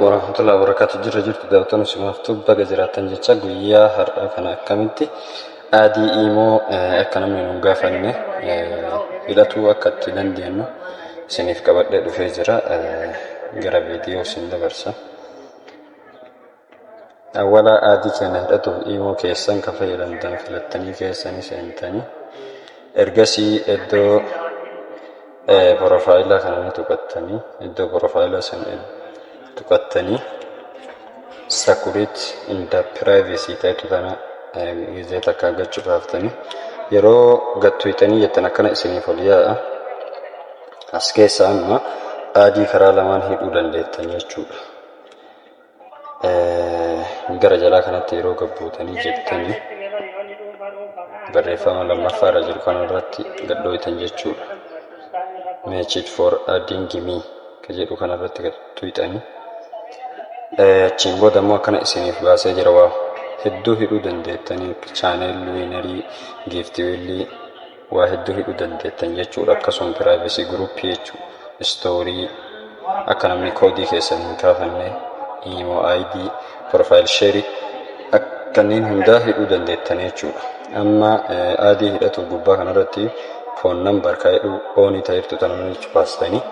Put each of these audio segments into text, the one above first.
Warahmatullahi wabarakatuh. Jirra jirtu daawwattoonni simaaftuu, baga jiraattan jecha. Guyyaa har'aa kana akkamitti add imo akka namni nu gaafanne hidhatuu akka itti dandeenyu isiniif qabadhee dhufee jira. Gara viidiyoo isin dabarsa. Awwala add keenya hidhatuuf imo keessan kan fayyadamtan filattanii keessanii seentanii, ergasii iddoo profile kana ni tuqattanii, iddoo profile sana tuqattanii, security and privacy ta'etu tana gizee takka gachuu baaftanii, yeroo gattuuxanii jettan akkana isiniif ol yaa'a. As keessa amma add karaa lamaan hidhuu dandeettan jechuudha. Gara jalaa kanatti yeroo gabbuutanii jettanii, barreeffama lammaffaa irra jiru kanarratti gadhooytan jechuudha. "Method for adding me" ka jedhu kanarratti tuqxanii, achiin booda immoo akkana isiniif baasee jira. Waa hedduu hidhuu dandeettanii, channel winner, gift wheel, waa hedduu hidhuu dandeettan jechuudha. Akkasuma privacy, group jechuudha. Story, akka namni koodii keessan hin kaafanne, imo ID, profile share, kanneen hundaa hidhuu dandeettan jechuudha. Amma add hidhatu gubbaa kanarratti phone number ka jedhu on ta'eertu tana baastanii,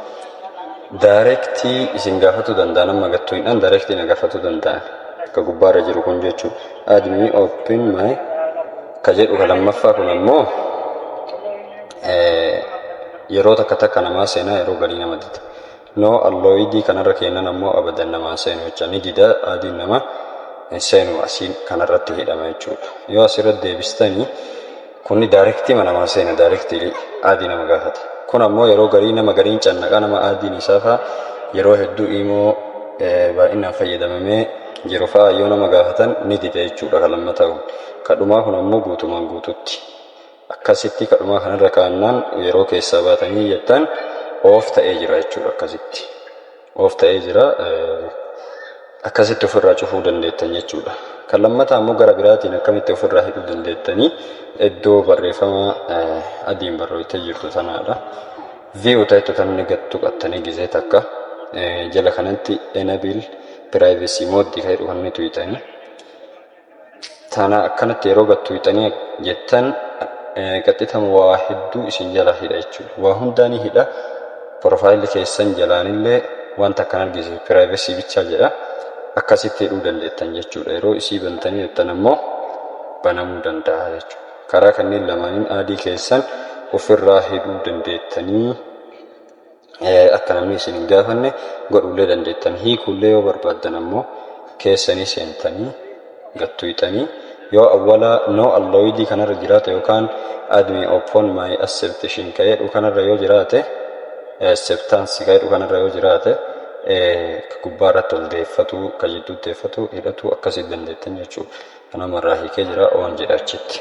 direct isin gaafatuu danda'an. Amma gattuudhaan direct na gaafatuu danda'an akka gubbaarra jiru kun jechuudha. "Add me open my" ka jedhu ka lammaffaa kun ammoo yeroo takka takka namaa seenaa, yeroo galii nama dida. Not allowed kanarra kennan ammoo abadan namaa seenu jecha ni dida. Addiin nama seenu asiin kanarratti hidhama jechuudha. Yoo asirratti deebistanii, kunni direct namaa seena, direct add nama gaafata. Kun ammoo yeroo garii nama gariin cannaqaa nama addiin isaa fa'a yeroo hedduu imo baay'inaan fayyadamamee jiru fa'a yoo nama gaafatan ni dida jechuudha kan lammataa kun. Kadhumaa kun ammoo guutumaan guututti. Akkasitti kadhumaa kanarra kaa'annaan, yeroo keessaa baatanii jettan, off ta'ee jira jechuudha akkasitti. Off ta'ee jira, akkasitti ofirraa cufuu dandeettan jechuudha. Kan lammataa ammoo gara biraatiin akkamitti ofirraa hidhuu dandeettanii, iddoo barreeffama adiin barreeffamtee jirtu tanaadha. View ta'etu tanni gad tuqattanii, gizee takka jala kanatti enable privacy mode kan jedhu kan tuqxanii. Tana akkanatti yeroo gad tuqxanii jettan, qaxxitama waa hedduu isin jala hidha jechuudha. Waa hundaa ni hidha. Profile keessan jalaanillee wanta akkan argisiisu privacy bichaa jedha. Akkasitti hidhuu dandeettan jechuudha. Yeroo isii bantanii jettan ammoo banamuu danda'a jechuudha. Karaa kanneen lamaaniin add keessan ofirraa hidhuu dandeettanii, akka namni isin hin gaafanne godhuullee dandeettan. Hiikuullee yoo barbaaddan ammoo keessanii seentanii gattuuxanii, yoo awwala not allowed kanarra jiraate yookaan "add me upon my acceptation" ka jedhu kanarra yoo jiraate, acceptance ka jedhu kanarra yoo jiraate, ka gubbaa irratti ol deeffatu, ka jidduu deeffatu, hidhatu akkasii dandeettan jechuudha. Kanamarraa hiikee jira, on jedha achitti.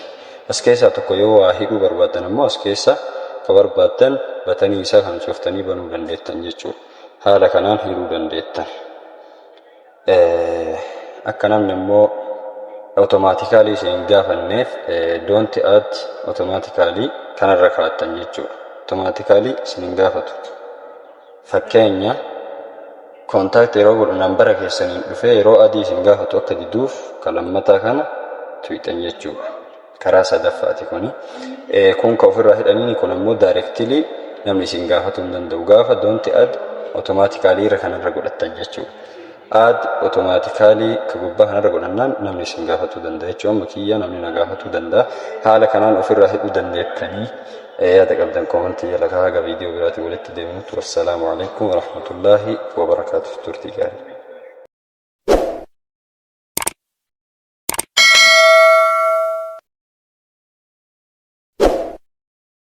As keessaa tokko yoo waa hidhuu barbaaddan ammoo, as keessa ka barbaaddan batanii isaa kan cuftanii banuu dandeettan jechuudha. Haala kanaan hidhuu dandeettan. Akka namni immoo automatically isin hin gaafanneef, "don't add automatically" kanarra kaa'attan jechuudha. Automatically isin hin gaafatu. Fakkeenya, contact yeroo godhu nambara keessaniin dhufee yeroo add isin gaafatu akka diduuf, ka lammataa kana tuqxan jechuudha. Karaa sadaffaati kuni. Kun ka ofirraa hidhanii, kun ammoo directly namni isin gaafatuu hin danda'u. Gaafa "don't add automatically" irra kanarra godhattan jechuudha. Add automatically ka gubbaa kanarra godhannaan namni isin gaafatuu danda'a jechuudha. Amma kiyya namni na gaafatuu danda'a. Haala kanaan ofirraa hidhuu dandeettanii, yaada qabdan comment jala kaa'aa. Viidiyoo biraatiin walitti deebinutti, wassalaamu alaikum warahmatullaahi wabarakaatuh. Turtii gaarii.